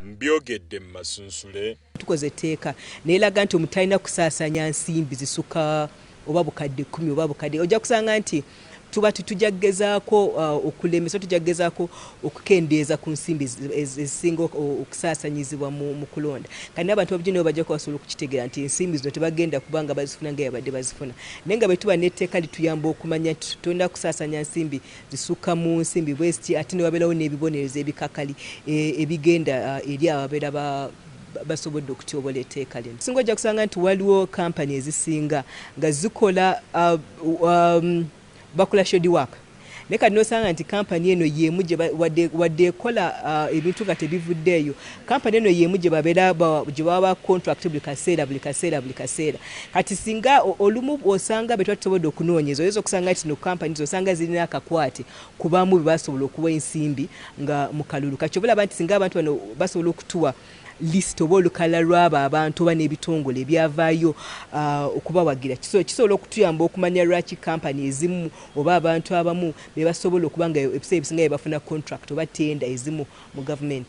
Mbyogedde mu masunsule. Tukoze etteeka neraga nti omuntu talina kusaasanya nsimbi zisukka oba 10,000 oba bukadde. Ojja kusanga nti tuba tujja kugezaako okulemesa, tujja kugezaako okukendeeza ku nsimbi ezisinga okusaasanyizibwa mu kulonda. Kati n'abantu ababulijjo nabo bajja kuba basobola okukitegeera nti ensimbi zino tebagenda kubanga bazifuna nga yabadde bazifuna, naye nga bwe tuba n'etteeka lituyamba okumanya nti tolina kusaasanya nsimbi zisukka mu nsimbi bwe ziti, ate ne wabeerawo n'ebibonerezo ebikakali ebigenda eri ababeera basobodde okutyobola etteeka lino. Singa ojja kusanga nti waliwo kampani ezisinga nga zikola bakola shoddy work, naye kati nosanga nti kampani eno yemu wadde ekola ebintu nga tebivuddeeyo, kampani eno yemu gye babeera gye baba contract buli kaseera, buli kaseera, buli kaseera. Kati singa olumu osanga be tuba tusobodde okunoonyeza, oyinza okusanga nti no kampani zosanga zirina akakwate kubamu be basobola okuwa ensimbi nga mu kalulu. Kati oba olaba nti singa abantu bano basobola okutuwa list oba olukalala lw'abo abantu oba n'ebitongole ebyavaayo okubawagira, kisobola okutuyamba okumanya lwaki kampani ezimu oba abantu abamu be basobola okuba nga ebiseera ebisinga be bafuna contract oba tenda ezimu mu gavumenti.